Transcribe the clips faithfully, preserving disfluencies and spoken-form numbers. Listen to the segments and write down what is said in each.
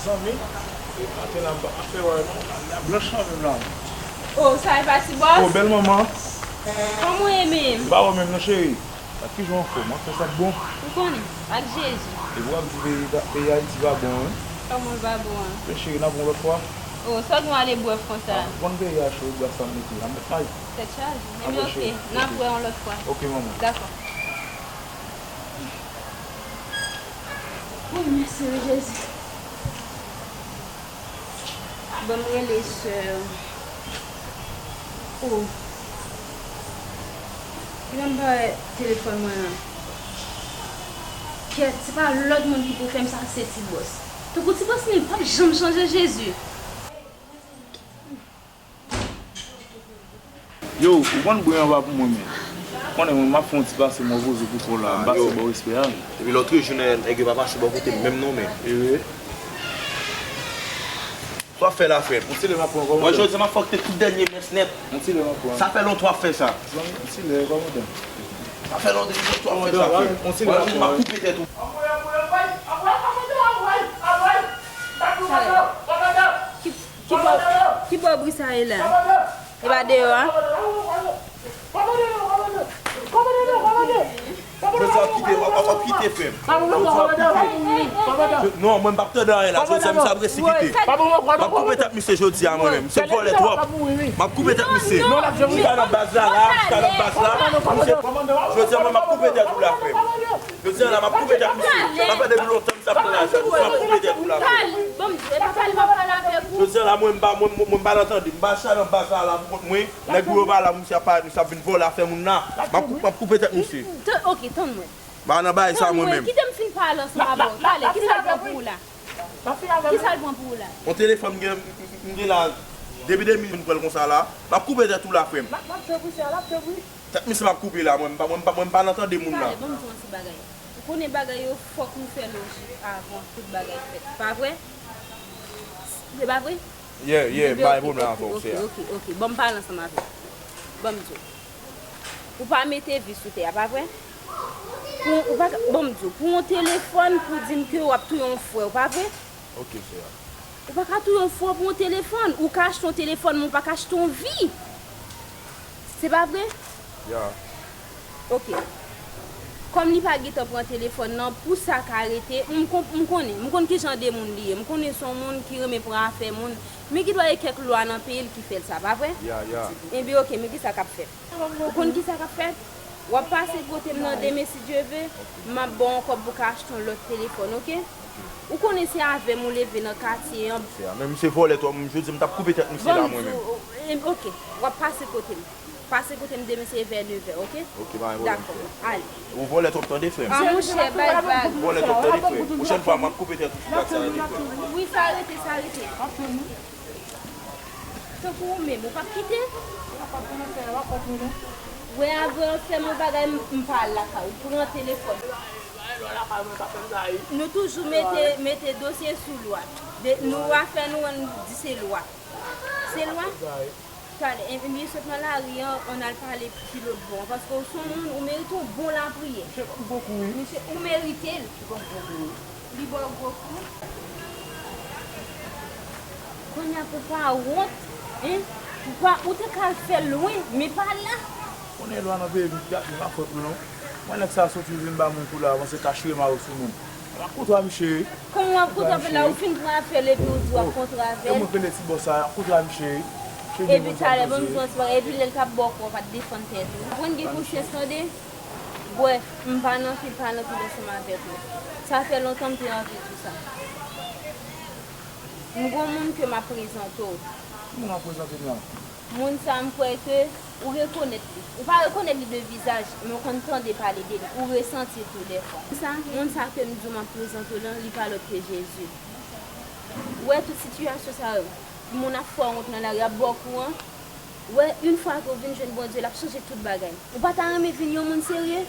Zanmi, e maten la m pa ka fè wè non, la, la blanch kanmenm la. Oh, sa e pa ti bòs? Oh, bèl manman. Kòman w ye menm? M pa wè menm non, cheri. Ak kijan w anfòm? W ap fè sa k bon? Ou konnen, ak Jezi. Epi w ap di peyi, peyi Ayiti pa bon, wi. Kòman l pa bon an? Men cheri, n ap wè yon lòt fwa. Oh, sa w gen w ale bwèf konsa? Ah, ou konn peyi a cho, wi, bwèf sa m mete la, m met may. Tèt chaje. Ebyen, oke, n ap wè yon lòt fwa. Oke, manman. Dakò. Woy, mèsi wi, Jezi. Ban m rele sè. Oh. Kilè m pa wè telefòn mwen an? Kèt, se pa lòt moun ki pou fè m sa, se Ti Bòs. Tankou Ti Bòs li p ap janm chanje, Jezi. Yo, ou konn bri anba pou mwen, men. Ou konnen mwen, m ap fè yon ti pase mwen poze pou kò la, m pase ba w respè a, men. Depi lòt jou, nèg yo pa pase bò kote m menm non, men. Ehe. Sa w ap fè la, frè m? Yon ti lè m ap pran kòmandan. Mwen, jodi a, m ap fè w kite tout dènye mès nèt. Yon ti lè m ap pran. Sa fè lontan w ap fè sa. Zanmi, yon ti lè, kòmandan. Sa fè lontan, lontan w ap fè sa, frè m. Yon ti lè m ap pran. M ap koupe tèt ou. Ki, ki bò, ki bò bri sa ye la? E pa deyò a? Jodi a w ap kite, w ap, w ap kite, frè m. Jodi a w ap kite. Je, non, mwen m p ap tande anyen la. Jodi a misye ap resi kite. M ap koupe tèt misye jodi a mwen menm. Misye vòlè twòp. M ap koupe tèt misye. Misye nan baz la, la, misye nan baz la. Misye, jodi a mwen m ap koupe tèt ou la, frè m. Jodi a la, m ap koupe tèt misye. Sa fè depi lontan misye ap pran lajan. M ap koupe tèt ou la, frè m. Pale, bon, e pa pale, m ap pale avèk ou. Jodi a la, mwen, m pa, mwen, mwen, mwen pa nan tande. M pa chita nan baz la, la, pou kont mwen. Nèg yo pa la, misye ap parèt, misye ap vin vòlè afè moun la. M ap kou-, m ap koupe tèt misye. Tan-, ok, tann mwen. M pa nan bagay sa mwen menm. Kite m fin pale ansanm avè w. Pale, kisa l pran pou ou la? Kisa l pran pou ou la? Yon telefòn m gen, m, m, m gen la. Depi de mil m pran l konsa la. M ap koupe tèt ou la, frè m. Tèt misye m ap koupe la, mwen, m pa, mwen, m pa, mwen, m pa nan tande moun la. Pale, ban m di w yon ti bagay. Ou konnen bagay yo, fòk nou fè lojik avan tout bagay fèt. Pa vre? Se pa vre? Yeah, yeah, m pa gen pwoblèm avè w, sè a. Ok, ok, ok. Ban m pale ansanm avè w. Ban m di w. Ou pa mete vi sou tè a, pa vre? Pou, ou pa ka, ban m di w, pou yon telefòn, pou di m ke w ap touye yon frè w, pa vre? Ok, sè a. Ou pa ka touye yon frè w pou yon telefòn. Ou ka achte yon telefòn, men ou pa ka achte yon vi. Se pa vre? Ya. Ok. Kòm li pa gentan pran telefòn nan, pou sa ka rete, m kon-, m konnen, m konn ki jan de moun li ye. M konnen se yon moun ki renmen pran afè moun. Men gen dwa gen kèk lwa nan peyi l ki fè l sa, pa vre? Ya, ya. Ebyen, ok, men kisa k ap fèt? Ou konn kisa k ap fèt? W ap pase kote m nan demen, si Dye ve, m ap ba w yon kòb pou w ka achte yon lòt telefòn, ok? Ou konnen se avè m ou leve nan katye an. Sè a, men misye vòlè twòp, m, jodi m t ap koupe tèt misye la, mwen menm. Bon, ok, w ap pase kote m. Pase kote m demen se vè nevè, ok? Ok, pa gen pwoblèm, sè. Dakò, ale. Ou vòlè twòp, tande, frè m. A, monchè, bay vag. Ou vòlè twòp, tande, frè m. Pwochèn fwa, m ap koupe tèt ou sou bak sa, tande, frè m. Wi, sa rete, sa rete. Tankou ou menm, ou p ap kite? Wè, avè w fè m yon bagay, m, m pa al lakay ou. Pran telefòn. Nou toujou mete, mete dosye sou lwa. De, nou afè nou, nou di se lwa. Se lwa? Talè, e, ebyen, sot nan lari an, ann al pale pi lòt bò an, paske w se yon moun, ou merite yon bon lapriyè. Misye, ou merite l. Li ba w gwo kou. Kounye a pou pa wont, en? Ou pa, ou te ka al fè lwen, men pa la. Konnen lwa nan peyi m, gate, m pa fòt ou non. Mwen nèg sa soti vin ba moun kou la, panse ka chire mayo sou moun. M ap kontwa misye. Kòman w ap kontwa la, ou fin pran afè l epi ou di w ap kontwa avè l? E mwen k rele ti bòs sa, m ap kontwa misye. Epi talè, ban m di w yon ti bagay, epi lè l t ap ba w kou, w pa t defann tèt ou. Ou konn gen konsyans, tande? Brèf, m pa nan fil, pa nan fil ansanm avèk ou. Sa fè lontan m te anvi di w sa. M gon moun ke m ap prezante w. Ki moun w ap prezante m la? Moun sa, m kwè ke ou rekonèt li. Ou pa rekonèt li de vizaj, men ou konn tande pale de li. Ou resanti l tou dèfwa. Moun sa, moun sa ke m di w m ap prezante w lan, li pa lòt ke Jezi. Ou wè tout sitiyasyon sa yo, moun ap fè w wont nan lari, ap ba w kou an. Ou wè, yon fwa ke w vin jwenn Bondye, l ap chanje tout bagay. Ou pa ta renmen vin yon moun serye?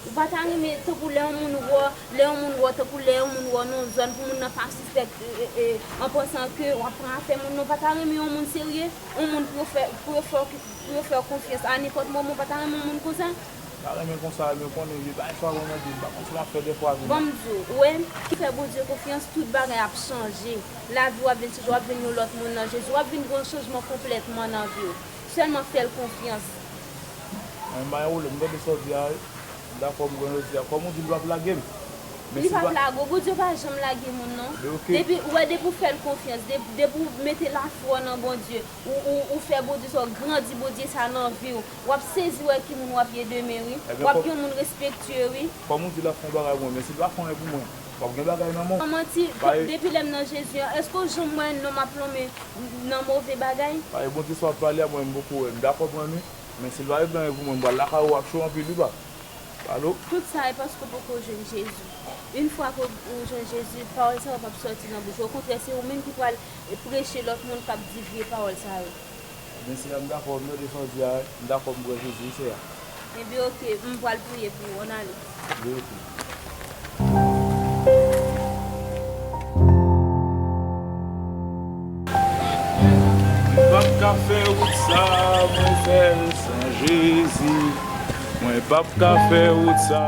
Ou pa ta renmen, tankou lè yon moun wè w, lè yon moun wè w, tankou lè yon moun wè w nan yon zòn, pou moun nan pa sispèk, e, e, e, an pansan ke w ap pran afè moun nan, ou pa ta renmen yon moun serye, yon moun pou yo fè, pou yo fè w, pou yo fè w konfyans a nenpòt moman, ou pa ta renmen yon moun konsa? Pa renmen konsa, men konnen vye bagay sa mwen mande, m pa konn sa m ap fè dèfwa vin. Bon, m di w, ou wè, ki fè Bondye konfyans, tout bagay ap chanje. Lavi w ap vin chanje, w ap vin yon lòt moun nan Jezi, w ap vin gen yon chanjman konplètman nan vi w. Sèlman fè l konfyans. Mwen pa gen pwoblèm, m tande sa w di a, wi. M dakò, m kwè jodi a. Kòm ou di, li p ap lage m. Men li p ap lage w, Bondye pa janm lage moun, non. Depi, ou wè, depi w fè l konfyans, de- depi w mete lafwa w nan Bondye, ou, ou, ou fè Bondye sa, w grandi Bondye sa nan vi w, w ap sezi wè ki moun w ap ye demen, wi. W ap gen yon moun respektye, wi. Kòm ou di, l ap fè yon bagay pou mwen, men si l pa fè anyen pou mwen, w ap gen bagay nan men w. San manti, depi lè m nan Jezi an, èske w janm wè nonm ap lonmen nan move bagay? Paske Bondye sa w ap pale a, mwen, m poko wè l. M dakò pou mwen, men si l pa regle anyen pou mwen, m pral lakay ou, w ap cho anpil, wi, pa. Alo? Tout sa e paske w poko jwenn Jezi. Yon fwa ke w jwenn Jezi, pawòl sa yo p ap sòti nan bouch ou. Okontrè, se ou menm ki pral preche lòt moun k ap di vye pawòl sa yo. Ebyen, sè a, m dakò, m tande sa w di a, m dakò, m kwè Jezi, wi, sè a. Ebyen, oke, m pral priye pou ou, ann ale. Ebyen, oke. M p ap ka fè wout sa, mwen fè l san Jezi. Mwen p ap ka fè wout sa.